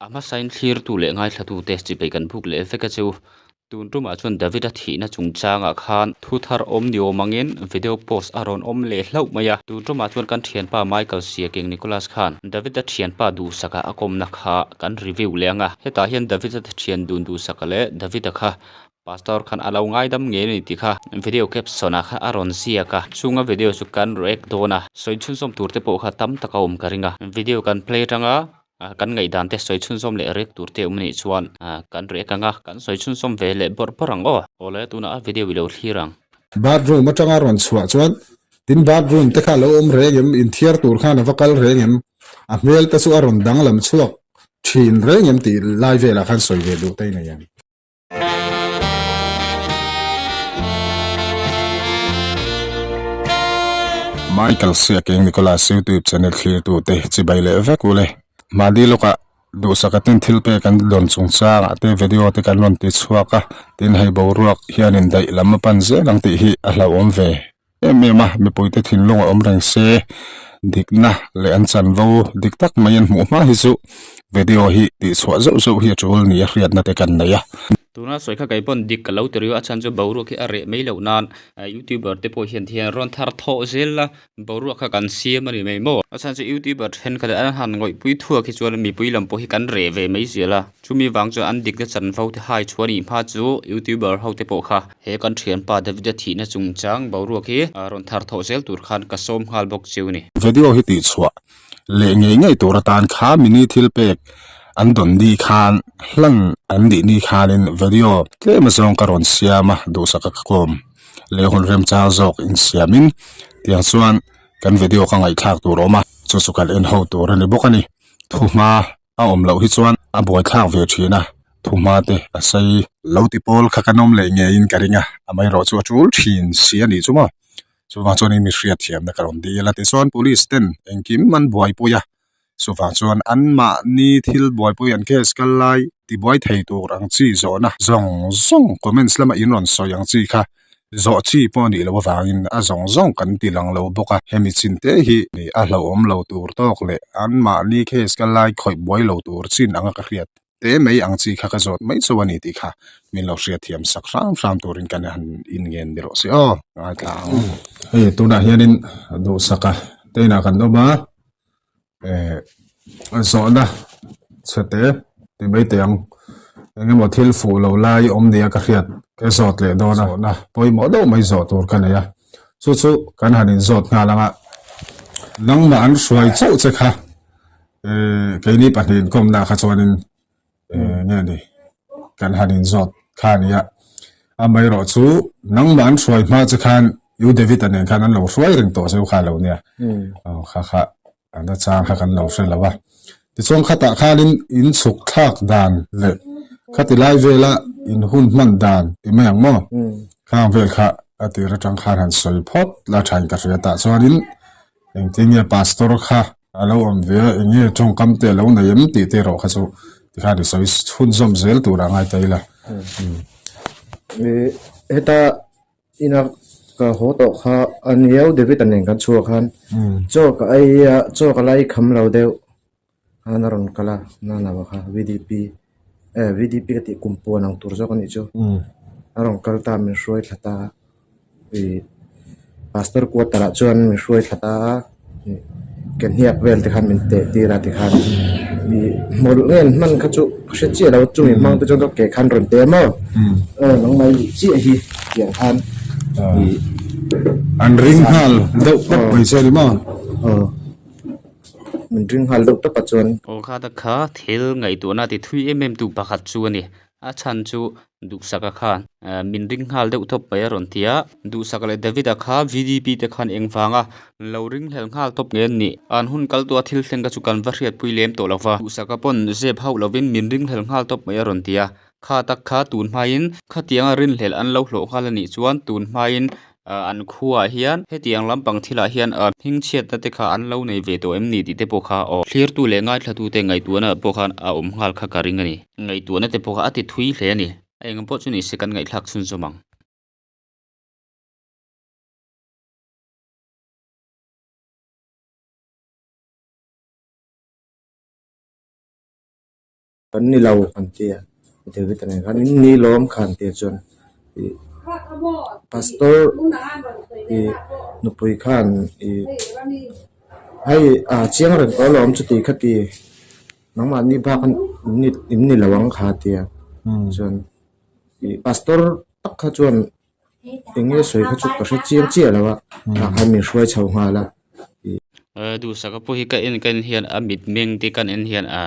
A hmasain thlirtu leh ngaithlatute chibai kan buk leh vek a che u. Tun tumah chuan David-a thihna chungchangah khan thu thar awm ni awm angin video post a rawn awm leh hlauh mai a. Tun tumah chuan kan thianpa Michael Siaking Nicholas khan David-a thianpa Duhsaka a kawmna kha kan review leh ang a. Hetah hian David-a thian dun Duhsaka leh David-a kha Pastor khan a lo ngaidam ngei a ni tih kha video caption ah khan a rawn ziak a. Chunga video chu kan react dawn a, sawi chhunzawm tur te pawh kha tam tak a awm ka ring a. Video kan play atanga kan ngaihdan te sawi chhunzawm leh react tur te awm a nih chuan kan react ang a, kan sawi chhunzawm ve leh bawrh bawrh ang aw. Awle tunah a video i lo thlir ang. Bathroom atanga rawn chhuah chuan tin bathroom te kha a lo awm reng em, inthiar tur khan a va kal reng em, a hmel te chu a rawn danglam chhuak thin reng em tih lai velah khan sawi ve duh te i nei em. Michael Siaking Nicholas YouTube channel thlirtute chibai leh vek ule. Mahni lawkah duhsak atin thil pek an dawn chungchangah te video te kan rawn ti chhuak a, tin hei boruak hianin daih lam a pan zel ang tih hi a hlauhawm ve. Em em a, mipuite thinlung a awm reng se, dikna leh an chanvo dik tak mai an hmuh hma hi chu video hi tihchhuah zauh zauh hi a tul ni a hriatna te kan nei a. Tuna sawi kha kei pawn dik ka lo ti riau a chhan chu boruak hi a reh mai loh nan youtuber te pawh hian thian rawn thar thawh zel la boruak kha kan siam a ni mai maw. A chhan chu youtuber thenkhat an han ngawihpui thuak hi chuan mipui lam pawh hi kan reh ve mai zel a, chumi vang chuan an dikna chanvo te hai chhuah a nih hma chu youtuber ho te pawh kha He kan thianpa Davida thihna chungchang boruak hi rawn thar thawh zel tur khan ka sawm nghal bawk chiu ni. Video hi tihchhuah leh ngei ngei tur atan kha mini thil pek an dawn ni khan hlan an nih ni khanin video tlem azawng ka rawn siam a, duhsaka ka kawm leh hun remchang zawk insiamin tiang chuan kan video ka ngaihthlak tur a awm a, chu chu kan en ho tur a ni bawk a ni. Thuhma. A awm loh hi chuan a buaithlak ve thin a, thuhma te a sei. Lo ti pawl kha kan awm leh ngeiin ka ring a, amaherawh chu a tul thin si a nih chu maw. Chuvang chuan in mi hriatthiamna ka rawn dil a, tichuan police ten engkim an buaipui a, chuvang chuan anmahni thil buaipui an case kal lai tibuai thei tur ang chi zawhna zawng zawng comments lama in rawn sawi ang chi kha Zawh chi pawh a nih loh avangin a zawng zawng kan ti lang lo bawk a, hemi chin te hi a hlauhawm lo tur tawk leh anmahni case ka lai khawih buai lo tur chin anga ka hriat te mai ang chi kha ka zawt mai chu a ni tih kha min lo hriatthiam sak hram hram turin kan han inngen ni rawh se aw ngaithla ang. Hei tunah hianin duhsaka te inah kan awm a. Eh zawhna chhe te ti mai teh ang eng emaw thil fuh lo lai awm nia ka hriat ka zawt leh dawn a zawhna pawimawh deuh mai zawh tur ka nei a chu chu kan han inzawt nghal ang a nangmah an hruai chauh che kha eh keini pahnih inkawmna kha chuanin nge ni kan han inzawt kha a nia amaherawh chu nangmah an hruai hma che khan U David-a nen khan an lo hruai reng tawh zeu kha a lo nia aw kha kha a nachang kha kan lo hre lo a tichuan khatah khanin in chhuk thlak dan leh khati lai vela in hun hman dan ti mai ang maw khang vel kha a tir atang khan han sawi phawt la thain ka hria tah chuanin Engtin nge pastor kha a lo awm ve a, eng nge tawngkam te a lo nei em tih te erawh kha chu tikhan i sawi chhunzawm zel tur a ngai ta ila. Heta ina ka haw tawh kha a niau David-a nen kan chhuah khan chaw ka ei a, chaw ka la ei kham lo deuh khan a rawn kal a, nana va kha VDP eh VDP ka tih kum puan ang tur zawk a nih chu a rawn kal ta min hruai thla ta a. Ih pastor quarter ah chuan min hruai thla ta a ih ke hniak vel te khan min teh tir a tikhan ih hmawlh nge an hman kha chu ka hre chiah lo chumi hmang te chuan ka ke khan rawn teh maw aw nangmah i luh chiah hi tiang khan ih an ring nghal deuh tawp mai che a ni maw aw min ring nghal deuh tawp a chuan. Aw kha tak kha thil ngaihtuahna ti thui em em tu pakhat chu a ni a chhan chu Duhsaka khan min ring nghal deuh thawp mai a rawn ti a, Duhsaka leh David-a kha VDP te khan eng vanga lo ring hlel nghal tawp nge an nih? An hun kal tawh a thil thleng kha chu kan va hriatpui lem tawh lo va, Duhsaka pawn zep hauh lovin min ring hlel nghal tawp mai a rawn ti a, kha tak kha tun hmain khatianga rinhlelh an lo hlawh nghal a nih chuan tun hmain an khuaah hian hetiang lampang thilah hian hmingchhiatna te kha an lo nei ve tawh em ni tih te pawh kha aw thlirtu leh ngaithlatute ngaihtuahna pawh khan a awm nghal kha ka ring a ni. Ngaihtuahna te pawh kha a ti thui hle a ni. A eng pawh chu ni se kan ngaihthlak chhunzawm ang. Kan ni lo an ti a, David-a nen khan in ni lawm kha an ti a chuan ih pastor ih nupui khan ih hei ah chiang reng tawh alawm chuti kha ti nangmahni bak in ni lo ang kha a ti a chuan ih pastor tak kha chuan eng nge sawi kha chu ka hre chiang chiah lo a tah khan min hruai chho nghal a ih. Duhsaka pawh hi ka en ka en hian a mitmeng te kan en hian a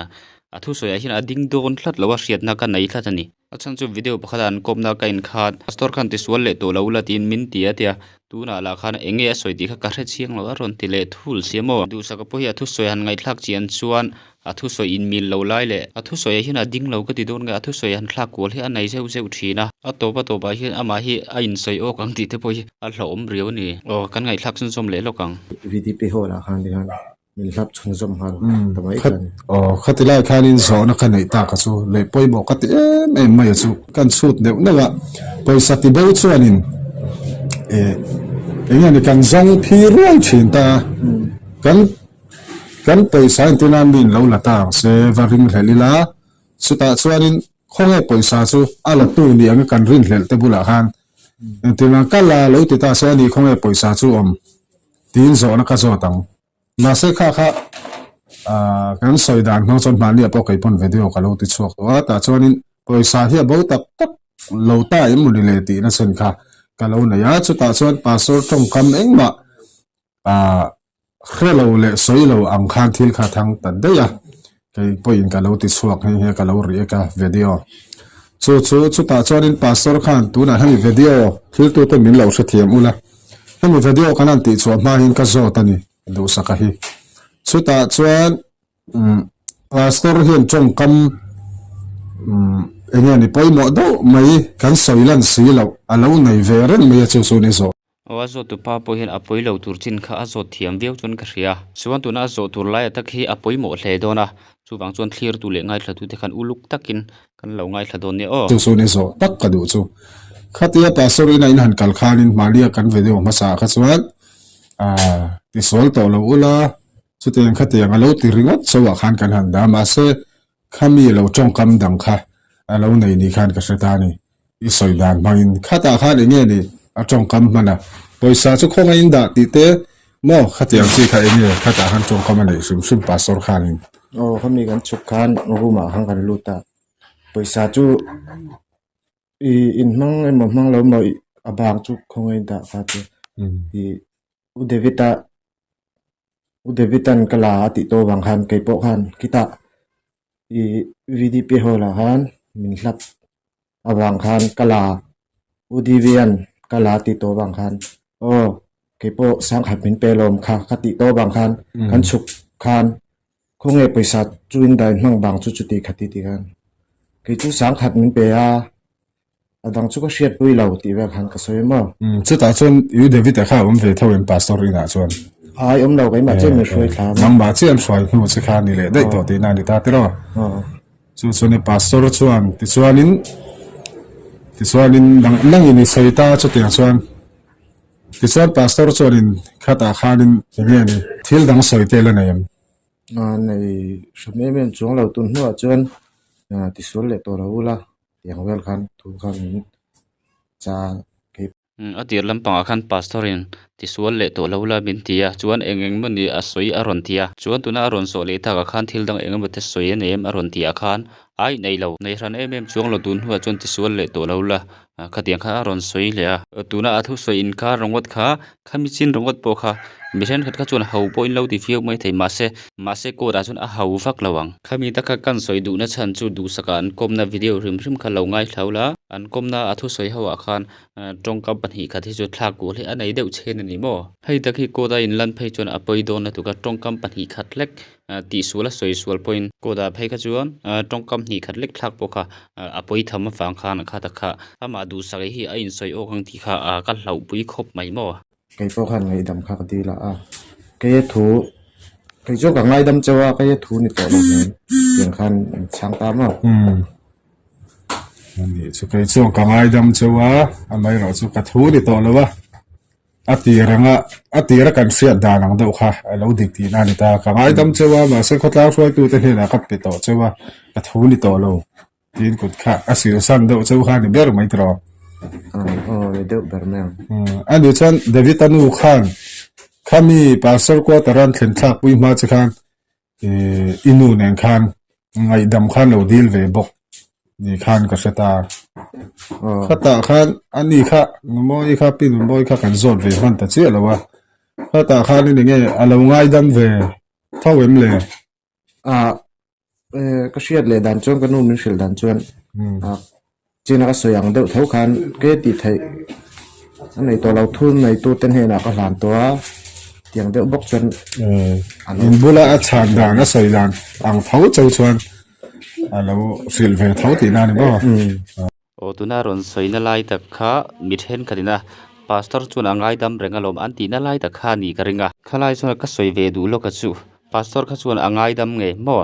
a thusawiah hian a ding dawn tlat lo a hriatna ka nei tlat a ni. A chhan chu video pakhat ah an kawpna ka en khan pastor khan tisual leh tawh lo la tiin min ti a tia tunah lah khan eng nge a sawi tih kha ka hre chiang lo a rawn ti leh thul sia maw. Duhsaka pawh hi a thusawi han ngaihthlak chian chuan A thusawi inmil lo lai leh a thusawiah hian a ding lo ka ti dawn nge a thusawi han thlak kual hi a nei zeuh zeuh thin a, a tawp a tawpah hian amah hi a insawi awk ang tih te pawh hi a hlauhawm riau a ni. Aw kan ngaihthlak chhunzawm leh lawk ang. VDP hall ah khan tikhan min hlap chhunzawm nghal ta mai kha a ni. Aw khati lai khanin zawhna ka neih tak a chu leh pawimawh ka ti em em mai a chu kan chhut neuh neuh a, pawisa ti bo chuanin eh eng nge ni kan zawng phi ruai thin ta a, kan Kan pawisa entir nan mi in lo la ta ang se, va ringhlelh ila, chutah chuanin khawnge pawisa chu a la tu ni anga kan rinhlelh te bulah khan entir nan ka la lo ti ta se ani khawnge pawisa chu awm tiin zawhna ka zawt ang. Mahse kha kha ah kan sawi dan hmang chuan hmanni ah pawh kei pawn video ka lo ti chhuak tawh a, tah chuanin pawisa hi a bo tak tak lo ta em mawni le tihna chen kha ka lo nei a, chutah chuan pastor tawngkam engmah ah hre lo leh sawi lo ang khan thil kha thang ta daih a, kei pawhin ka lo ti chhuak nghe nghe ka lo react a video chu chu chutah chuanin pastor khan tunah hemi video thil tute min lo hrethiam ula hemi video kan han tih chhuah hma hian ka zawt a ni duhsaka hi chutah chuan umm pastor hian tawngkam umm eng nge ni pawimawh deuh mai kan sawi lan si loh a lo nei ve reng mai a chu chu ni zawh. Aw a zawt tupa pawh hian a pawi lo tur chin kha a zawt thiam viau chuan ka hria. Chuan tuna a zawh tur laia tak hi a pawimawh hle dawn a, chuvang chuan thlirtu leh ngaithlatute khan uluk takin kan lo ngaithla dawn nia aw. Chu chu ni zawh tak ka duh chu. Khatia Pastor ina in han kal khanin mahnia kan video hmasa ah kha chuan aah tisual tawh lo ula chutiang khatiang a lo ti ringawt chauh ah khan kan han dah mahse Khami lo tawngkam dang kha a lo nei ni khan ka hre ta ni. I sawi dan hmangin khatah khan eng nge ni a tawngkam hman a, pawisa chu khawngaihin dah tih te maw khatiang chi kha eng nge khatah khan tawngkam a neih hrim hrim pastor khanin. Aw khami kan chhuk khan room ah khan kan lut a, pawisa chu i inhmang emaw hmang lo emaw a bang chu khawngaihin dah kha te i U David-a U David-a'n ka la a tih tawh avang khan kei pawh khan khitah ih VDP hall ah khan min hlap avang khan ka la U Dv-a'n ka la a tih tawh avang khan aw kei pawh sangkhat min pe lawm kha ka tih tawh avang khan kan chhuk khan khawnge pawisa chu in dai hmang bang chu chuti khati ti khan kei chu sangkhat min pe a. A dang chu ka hriatpui lo tih vel khan ka sawi maw? Umm chutah chuan U David-a kha a awm ve tho em Pastor inah chuan? Ai awm lo keimah chiah min hruai thla a. Nangmah chiah an hruai hnu che kha ni leh daih tawh tihna a ni ta tiraw? Chu chuan i Pastor chuan tichuanin tichuanin nang nangin i sawi ta chutiang chuan tichuan Pastor chuanin khatah khanin enge ni thil dang sawi te la nei em? Nei hran em em chuang lo tun hnuah chuan tisual leh tawh lo ula. Tiang vel khan thu khan min cha kei. A tir lampangah khan pastor in tisual leh tawh lo la min ti a, chuan eng eng emaw ni a sawi a rawn ti a, chuan tuna a rawn sawh leh takah khan thil dang eng emaw te sawi a nei em a rawn ti ah khan ai nei lo, nei hran em em chuang lo tun hnuah chuan tisual leh tawh lo la khatiang khan a rawn sawi leh a. Tuna a thusawi inkar ringawt kha Khami chin ringawt pawh kha mi thenkhat kha chuan ho pawhin lo ti fiau mai thei mahse mahse court ah chuan a ho vak lo ang. Khami taka kan sawi duhna chhan chu duhsakah an kawmna video hrim hrim kha lo ngaithlau la, an kawmna a thusawi ho ah khan tawngkam pahnih khat hi chu thlak kual hi a nei deuh chhen a ni maw? Hei tak hi court a inlan phei chuan a pawi dawn lutuk a, tawngkam pahnih khat hlek tihsual a sawi sual pawhin court ah phei kha chuan tawngkam hnih khat hlek thlak pawh kha a pawi tham avang khan a khat a kha amah duhsak hi a insawi awk ang tih kha ka hlauhpui khawp mai maw. Kei pawh khan ngaihdam kha ka dil a a keia thu kei chu ka ngaidam chauh a keia thu ni tawh lo nen tiang khan an chhang ta maw. Umm ani chu kei chuan ka ngaidam chauh a amaherawhchu ka thu ni tawh lo a. A tir anga a tira kan hriat dan ang deuh kha a lo dik tihna a ni ta. Ka ngaidam cheu a, mahse khawtlang hruaitute hnenah ka pe tawh cheu a, ka thu ni tawh lo tiin kut kha a silsan deuh cheu kha a ni ber mai tiraw. Aw ni deuh ber mai ang. A nih chuan David-a nu khan khami Pastor quarter an thlen thlak pui hma che khan i nu nen khan ngaihdam khan lo dil ve bawk ni khan ka hre ta. Khatah khan ani kha Numawi kha pi Numawi kha kan zawt ve hman ta chiah lo a. Khatah khan in enge a lo ngaidam ve tho em le? Ka hriat leh dan chuan ka nu min hrilh dan chuan China ka sawi ang deuh tho khan ke tih theih a nei tawh lo thul nei tu te hnenah ka hlan tawh a tiang deuh bawk chuan In bula a chhan dan a sawi dan ang tho cheu chuan a lo hrilh ve tho tihna a ni maw? Aw tuna rawn sawina lai tak kha mi thenkhat ina pastor chuan a ngaidam reng alawm an tihna lai tak kha a nih ka ring a. Khalai chuan ka sawi ve duh lawk a chu pastor kha chuan a ngaidam ngei maw?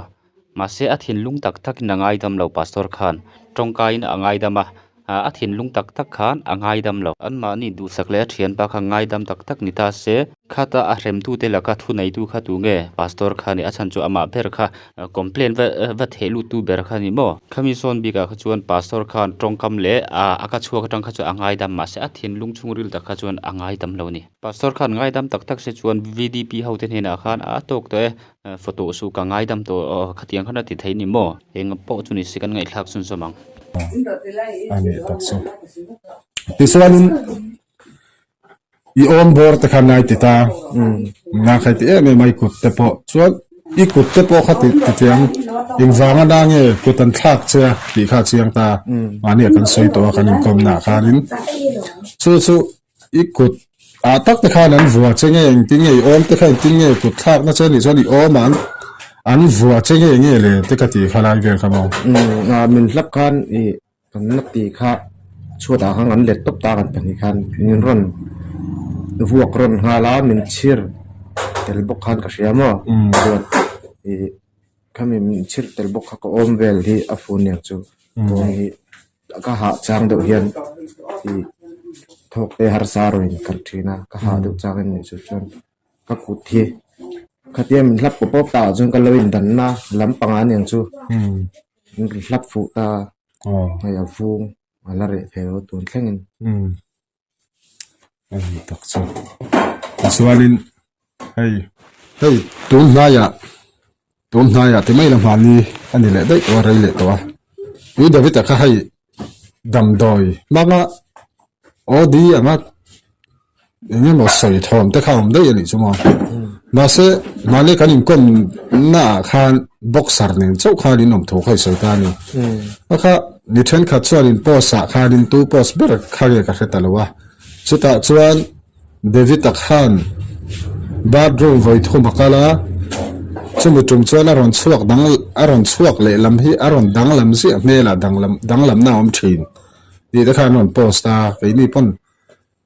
Mahse a thinlung tak takin a ngaidam lo Pastor khan tawngkaiin a ngaidam a, a thinlung tak tak khan a ngaidam lo. Anmahni duhsak leh a thianpa kha ngaidam tak tak ni ta se, khata a hremtute laka thuneitu kha tu nge Pastor kha ni, a chhan chu amah ber kha complaint va va theh luttu ber kha ni maw? Khami sawn bikah kha chuan Pastor khan tawngkam leh a ka chhuak atang kha chu a ngaidam mahse a thinlung chhungril tak kha chuan a ngaidam lo ni. Pastor khan ngaidam tak tak se chuan VDP hote hnenah khan a tawk tawh e, Photo chu ka ngaidam tawh aw khatiang khan a ti thei ni maw? Eng pawh chu ni se kan ngaihthlak chhun zawm ang. A nih tak chu. Tichuanin i awm bawr te kha nai ti ta na khai ti em em a i kut te pawh chuan i kut te pawh kha ti tiang engvanga na nge kut an thlak che a tih kha a chiang ta mahni ah kan sawi tawh a kan inkawmna ah khanin chu chu I kut ah tak te khan an vua che nge engtin nge i awm te kha engtin nge kut thlak na che nih chuan i awm an an vua che nge nge le te ka ti kha lai vel kha maw. Umm ah min hlap khan i kan na ti kha chhuat ah khan kan let tawp ta kan pahnih khan min rawn vuak rawn nghal a min chhir tel bawk khan ka hria maw chuan i khami min chhir tel bawk kha ka awm vel hi a fun niang chu ka awm hi. Ka hah chang deuh hian ih thawk te harsa rawn inkhalh thin a, ka hah deuh chang em nih chu chuan ka kut hi khatia min hlap pawp pawp ta ah chuan ka lo indanna lampang ah aniang chu min rawn hlap fuh ta hei a vung a la reh thei lo tun thlengin. A ni tak chu tichuanin hei hei tun hnaiah tun hnaiah ti mai la hmani a ni leh daih tawh a rei leh tawh a tui David a kha hei damdawi hmanga OD anga eng emaw sawi thawm te kha a awm daih a nih chu maw mahse mahni kan inkawm naah khan boxer nen chauh khan in awm thu kha i sawi ta a ni a kha. Mi thenkhat chuanin post ah khanin tu post ber kha nge ka hre ta lo a, chutah chuan David-a khan bathroom vawi thum a kal a, chumi tum chuan a rawn chhuak dang a rawn chhuak leh lam hi a rawn danglam ziah hmelah danglam danglamna a awm thin tih te khan an rawn post a, keini pawn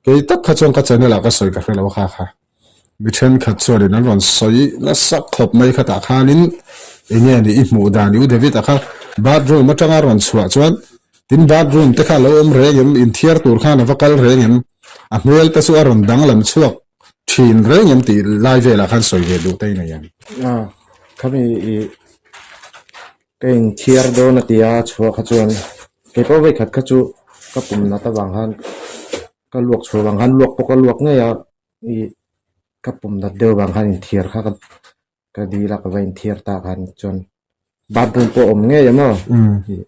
kei tak kha chuan ka channel ah ka sawi ka hre lo a kha kha. Mi thenkhat chuanin an rawn sawi nasa khawp mai khatah khanin enge ni i hmuh dan i u David-a kha bathroom atanga rawn chhuah chuan tin bathroom te kha a lo awm reng em inthiar tur khan a va kal reng em a hmel te chu a rawn danglam chhuak thin reng em tih lai velah khan sawi ve duh te i nei em? Khami i ka inthiar dawn a tia chhuah kha chuan keipawh vawikhat kha chu ka pum nat avang khan ka luak chhuah vang khan luak pawh ka luak ngei a. Ih ka pum nat deuh vang khan inthiar kha ka dil a ka va inthiar ta khan chuan bathroom pawh a awm ngei a maw ih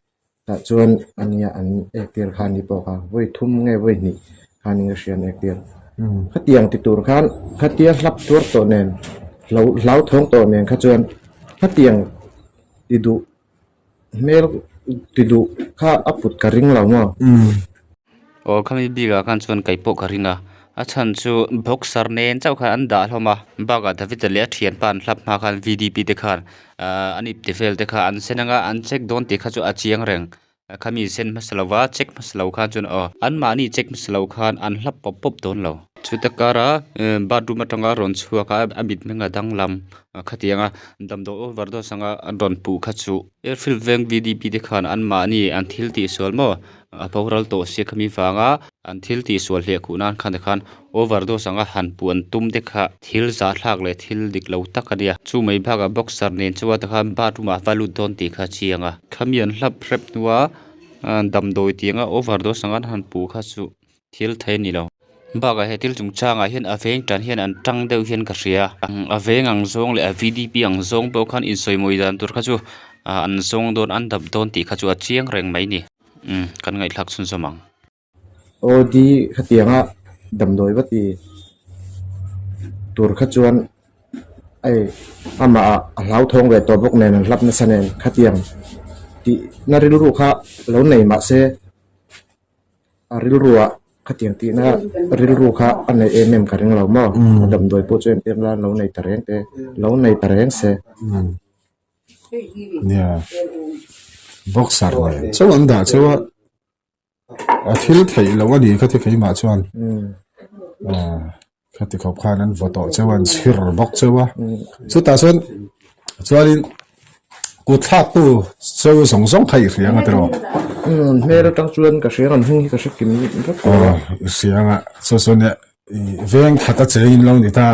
tah chuan ania an entir kha ni pawh kha vawi thum nge vawi hnih khan in ka hria an entir khatiang ti tur khan khatia hlap tuar tawh nen hlo hlauthawng tawh nen kha chuan khatiang ti duh hmel ti duh kha a put ka ring lo maw. Aw khami bikah khan chuan kei pawh ka ring a a chhan chu boxer nen chauh khan an dah hlawm a bakah David-a leh a thianpa an hlap hma khan V D P te khan ahh an ipte vel te kha an sen anga an check dawn tih kha chu a chiang reng khami sen hmasa lova check hmasa lo khan chuan aw anmahni check hmasa lo khan an hlap pawp pawp dawn lo. Chuta kara bathroom atanga rawn chhuak a a mitmeng a danglam khatiang a damdawi overdose anga an rawn puh kha chu airfield veng V D P te khan anmahni an thil tihsual maw a boral tawh sia khami vanga an thil tihsual hliah khuh nan khan tikhan overdose anga han puh an tum te kha thil zahthlak leh thil dik lo tak a nia. Chu mai bakah boxer nen chuan tikhan bathroom ah va lut dawn tih kha a chiang a. Khami an hlap hrep hnua damdawi tianga overdose anga an han puh kha chu thil thei a ni lo. Bakah he thil chungchangah hian a veng tan hian an tang deuh hian ka hria. A veng ang zawng leh a V D P ang zawng pawh khan insawimawi dan tur kha chu an zawng dawn an dap dawn tih kha chu a chiang reng mai a ni. Umm kan ngaihthlak chhunzawm ang. OD khatianga damdawi va ti tur kha chuan hei amah ah a hlauthawng ve tawh bawk nen an hlap nasa nen khatiang tih na rilru kha lo nei mah se a rilru ah khatiang tihna rilru kha a neih em em ka ring lo maw a damdawi pawh chu entir nan lo nei ta reng te lo nei ta reng se. Nia boxer nen chauh an dah chauh a a thil theih loh a ni kha ti keimah chuan aw khati khawp khan an vaw tawh chauh a an chhir bawk chauh a chutah chuan chuanin kut thlak tu cheu zawng zawng kha i hria ang a tiraw hmel atang chuan ka hria ang hming hi ka hre kim vek aw i hria ang a chu chuan I veng khat a cheng in lo ni ta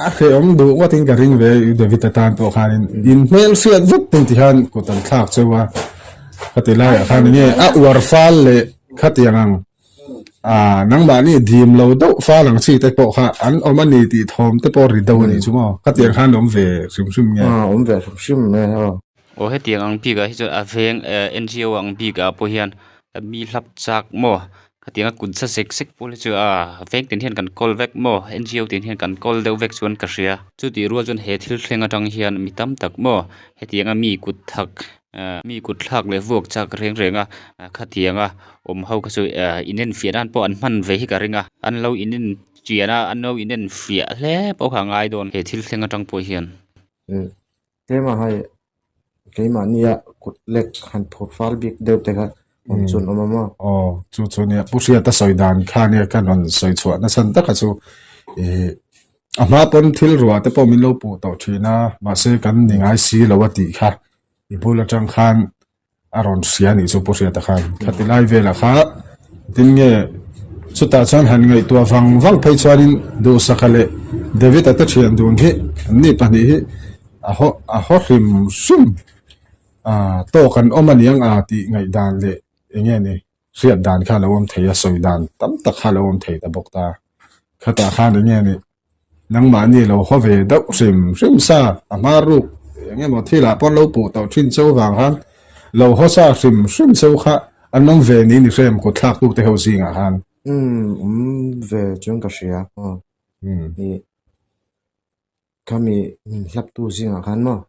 a hrehawm duh ngawt in ka ring ve U David atan pawh khan in in hmel hriat vek pawh ti hian kut an thlak cheu a khati lai ah khan enge a uar fal leh khatiang ang ah nangmahni dim lo deuh fal ang chi te pawh kha an awm a ni tih thawm te pawh ri deuh a nih chu maw khatiang khan awm ve hrim hrim nge. Aw awm ve hrim hrim nge aw. Aw hetiang ang bik ah hi chuan a veng eh N G O ang bik ah pawh hian mi hlap chak maw khatianga kut za zek zek pawl hi chu a veng tin hian kan kawl vek maw N G O tin hian kan kawl deuh vek chuan ka hria chutih rual chuan he thil thleng atang hian mi tam tak maw hetianga mi kut thak eh mi kut thlak leh vuak chak reng reng a khatianga awm ho kha chu eh inenfiah nan pawh an hman ve hi ka ring a an lo inen chian a an lo inenfiah hle pawh kha a ngai dawn he thil thleng atang pawh hian. Tlema hei keimahnia kut lek han phur fal bik deuh te kha awm chu an awm a maw? Aw, chu chu nia Pu Hriata sawi dan kha nia ka rawn sawi chhuah nasa taka chu ih a hma pawn thil ruah te pawh min lo puh tawh thin a, mahse kan ni ngai si lo a tih kha i bul atang khan a rawn hria anih chu Pu Hriata khan khati lai velah kha tin nge chutah chuan han ngaihtuah vang vang phei chuanin Duhsaka leh David-a te thian dun hi an ni pahnih hi a haw a haw hrim hrim ah tawk an awm aniang a tih ngaihdan leh eng nge ni. Hriat dan kha a lo awm thei a, sawi dan tam tak kha a lo awm thei ta bawk ta. Khatah khan eng nge ni, nangmahni lo haw ve deuh hrim hrim sa, a hma ruk eng emaw thilah pawh an lo puh tawh thin cheu vang khan lo haw sa hrim hrim cheu kha an awm ve niin i hrem kut thlak tute ho zingah khan. Umm, awm ve chuan ka hria. Aw, ih, khami min hlaptu zingah khan maw?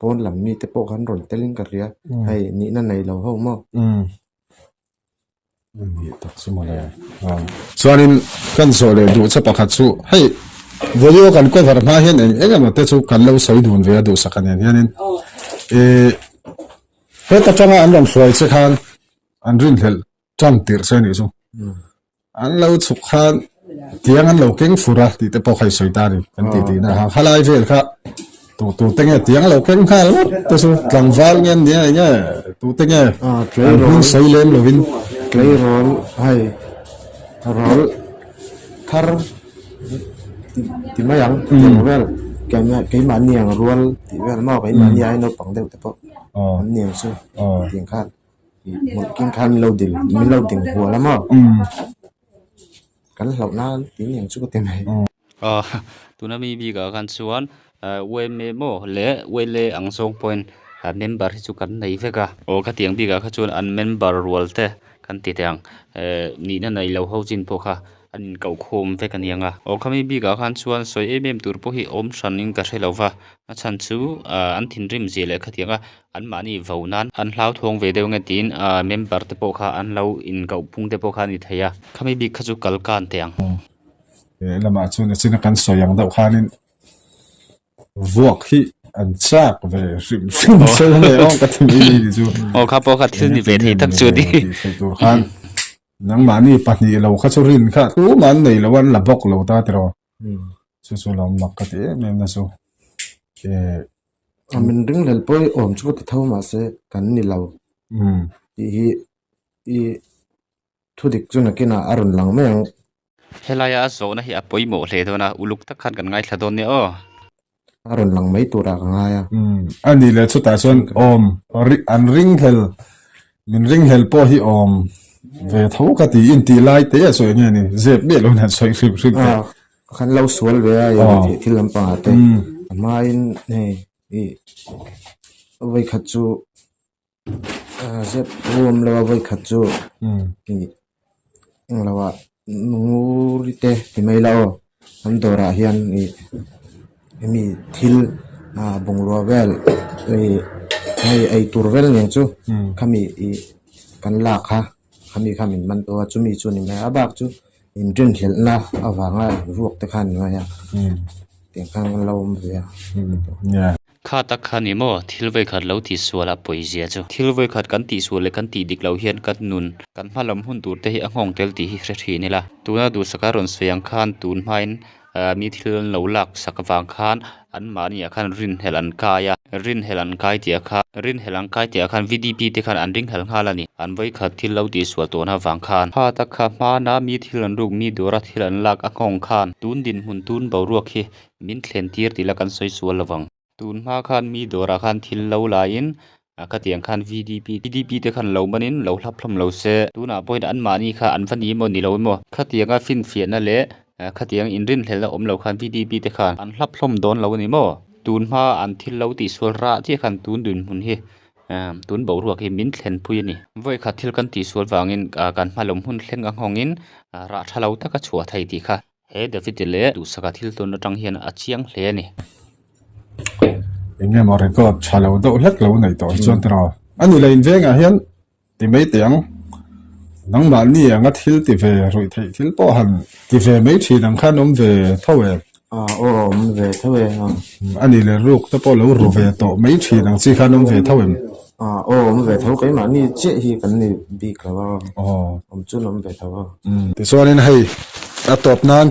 Pawn lam mite pawh khan rawn telin ka hria hei nihna nei lo ho maw. Ni tak chu mawle chuanin kan zawh leh duh che pakhat chu hei video kan cover hma hian eng eng emaw te chu kan lo sawi dun ve a duhsak nen hianin ih heta tanga an rawn hruai che khan an rinhlelh tan tirh che anih chu. An lo chhuk khan tiang an lo keng fur a tih te pawh kha i sawi ta a ni kan tih tihna a khalai vel kha tu tu te nge tiang lo keng nghal ngawt te chu tlangval nge an nia eng nge tu te nge an hming sawi lem lovin tleirawl hei rawl thar ti mai ang tiang vel keimahni ang rual tih vel maw keimahni ai naupang deuh te pawh an ni ang chu tiang khan. Hmuh king khan min lo dil min lo ding hual a maw kan hlauh nan tih ni ang chu ka ti mai. Aw tuna mi bikah khan chuan UMA maw leh ULA ang zawng pawhin member hi chu kan nei vek a. Aw khatiang bikah kha chuan an member rual te kan ti teh ang eh nihna nei lo ho chin pawh kha an inkoh khawm vek a niang a. Aw khami bikah khan chuan sawi em em tur pawh hi awm hranin ka hre lo va a chhan chu ah an thinrim zia leh khatiang a Anmahni vo nan an hlauthawng ve deuh nge tiin ahh member te pawh kha an lo inkoh phung te pawh kha a ni thei a, khami bik kha chu kal kan teh ang. He lamah chuan a china kan sawi ang deuh khanin vuak hi an chak ve hrim hrim sawi nge aw ka ti mai ni chu. Aw kha pawh kha thil ni ve thei tak chu a ni. Tih theih tur khan. Nangmahni pahnih lo kha chu rin kha tumah an nei lo a, an la bawk lo ta tiraw. Chu chu lo mak ka ti em em na chu. A min ring hlel pawh i awm chu ka ti tho mahse kan ni lo tih hi i thu dik chu nakinah a rawn lang mai ang. Helaia a zawhna hi a pawimawh hle dawn a, uluk tak khan kan ngaithla dawn nia aw. A rawn lang mai turah ka ngai a. A nih leh chutah chuan awm an ringhlel, min ringhlel pawh hi awm ve tho ka ti intih lai te a sawi nge ni, zep miah lo in han sawi hrim hrim teh. Kan lo sual ve a i thil lampangah te a hmain hei i vawikhat chu Zep thu awm lo a vawikhat chu ih englo ah nguri te ti mai la aw an dawrah hian ih hemi thil ah bungrua vel ih hei eitur vel nen chu khami ih kan lak kha khami kha min man tawh a chumi chu a ni mai a a bak chu inrinhlelhna avanga ruak te kha a ni mai a tiang khan kan lo awm ve a. Kha tak kha ni maw? Thil vawikhat lo tihsual a pawizia chu. Thil vawikhat kan tihsual leh kan tih dik loh hian kan nun, kan hma lam hun tur te hi a nghawng tel tih hi hre thin ila. Tuna duhsaka rawn sawi ang khan tun hmain mi thil an lo lak sak avang khan anmahniah khan rinhlelh an kai a, rinhlelh an kai tih ah khan, rinhlelh an kai tih ah khan VDP te khan an ringhlel nghal a ni. An vawikhat thil lo tihsual tawhna avang khan. Kha tak kha hmana mi thil an ruk, mi dawra thil an lak a nghawng khan tun dinhmun tun boruak hi Min thlen tir tih la kan sawi sual lo vang. Tun hma khan mi dawrah khan thil lo laiin khatiang khan VDP VDP te khan lo manin lo hlap hlawm lo se. Tunah pawhin anmahni kha an va ni emaw ni lo emaw khatianga finfiahna leh khatiang inrinhlelhna awm lo khan VDP te khan an hlap hlawm dawn lo a ni maw? Tun hma an thil lo tihsual rah chiah khan tun dinhmun hi tun boruak hi min thlenpui a ni. Vawikhat thil kan tihsual vangin kan hmalawm hun thleng a nghawngin rah tha lo taka chhuah thei tih kha He David leh duhsaka thil tawn atang hian a chiang hle a ni. Eng emaw record tha lo deuh hlek lo nei tawh hi chuan tiraw. A ni lo invengah hian ti mai teh ang. Nangmahni anga thil ti ve ruih theih thil pawh han ti ve mai thin ang khan awm ve tho em? Aw awm ve tho e. A ni leh ruk te pawh lo ru ve tawh mai thin ang chi khan awm ve tho em? Aw awm ve tho keimahni chiah hi kan ni bik lo a. Awm chuan awm ve tho a. Tichuanin hei a tawp nan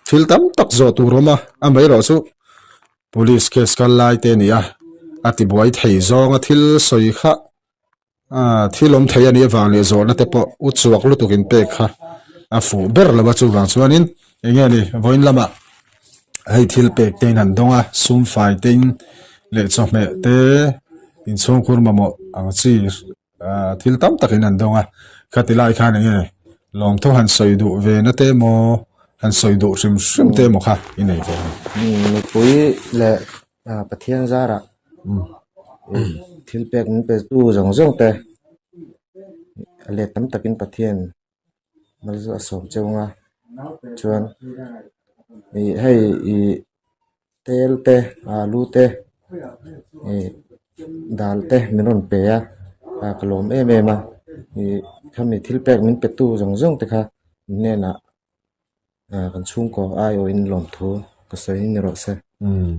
thil tam tak zawh tur awm a, amaherawh chu police case kal lai te a ni a, a tibuai thei zawnga thil sawi kha thil awm thei a nih avang leh zawhna te pawh u chhuak lutuk in pek kha a fuh ber lo a, chuvang chuanin eng nge ni vawiin lamah hei thil pek te in han dawng a, sum fai te in leh chawhmeh te inchhungkhur mamawh ang chi. Ahh thil tam takin an dawng a, khati lai khan eng nge lawmthu han sawi duh ve na te emaw han sawi duh hrim hrim te emaw kha i nei ve ang. Mipui leh Pathian zarah thil pek min pe tu zawng zawng te a let tam takin Pathian mal a sawm cheu ang a chuan ih hei ih tel te alu te ih dal te min rawn pe a ah ka lawm em em a ih khami thil pek min pe tu zawng zawng te kha an hnenah ah kan chhungkaw aiawhin lawmthu ka sawi ni rawh se. Umm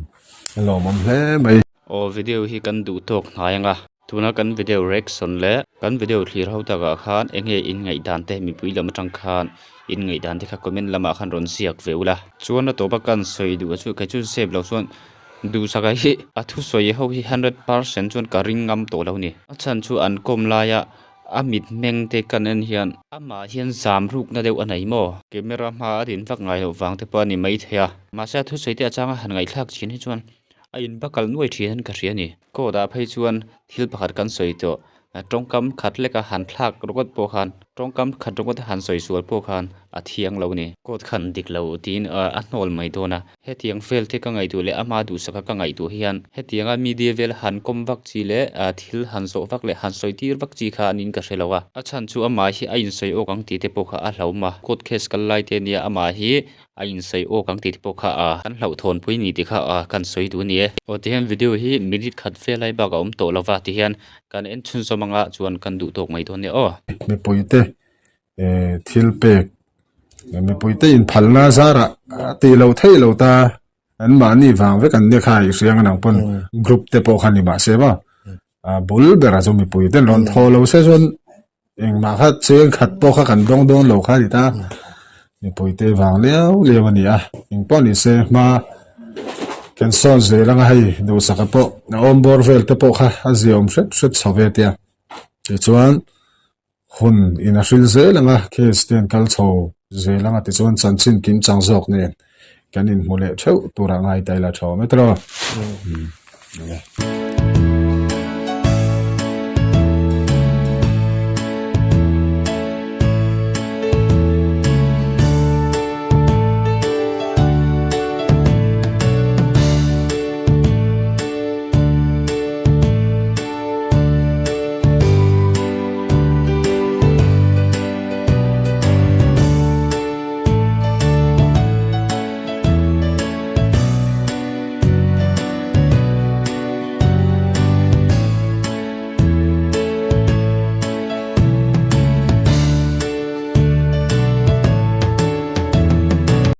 a lawmawm hle mai. Aw video hi kan duh tawk hnai ang a. Tuna kan video reaction leh kan video thlir ho takah khan eng nge in ngaihdan te mipui lam atang khan in ngaihdan te kha comment lamah khan rawn ziak ve ula. Chuan a tawpa kan sawi duh a chu kei chu zep lo chuan duhsaka hi a thusawi ho hi 100% chuan ka ring ngam tawh lo ni. A chhan chu an kawm laia a mitmeng te kan en hian amah hian zam rukna deuh a nei maw? Camera hma a din vak ngai loh vang te pawh a ni maithei a. Mahse a thusawi te atanga han ngaihthlak chin hi chuan A in va kal nuai thin an ka hria a ni. Court ah phei chuan thil pakhat kan sawi tawh. Tawngkam khat leka han thlak ringawt pawh khan tawngkam khat ringawt han sawi sual pawh khan a thiang lo a ni. Court khan dik lo tiin a hnawl mai dawn a. Hetiang vel te ka ngaihtuah leh ama duhsaka ka ngaihtuah hian hetianga media vel han kawm vak chi leh thil han zawh vak leh han sawi tir vak chi kha anin ka hre lo a. A chhan chu amah hi a insawi awk ang tih te pawh kha a hlauhawm a. Court case kal lai te nia amah hi A insawi awk ang tih te pawh kha a kan hlauhthawnpui ni tih kha a kan sawi duh a ni e. Aw tihian video hi minute khat vel lai bak a awm tawh lova tihian kan en chhunzawm anga chuan kan duh tawk mai dawn nia aw. Mipuite eh thil pek mipuite inphalna zarah tih loh theih lo ta an mahni vang vek an nia kha i hria ang nang pawn group te pawh kha ni mahse maw a bul berah chu mipuite an rawn thaw lo se chuan. Engmah kha cheng khat pawh kha kan dawng dawn lo kha a ni ta. Mipuite vang liau liau a ni a. Eng pawh ni se hma kan sawn zel anga hei duhsaka pawh a awm bawr vel te pawh kha a ziaawm hret hret chho ve tia. Tichuan hun in a hril zel anga case te an kal chho zel anga tichuan chanchin kim chang zawk nen kan inhmu leh theuh turah ngai ta ila tha awm e tiraw.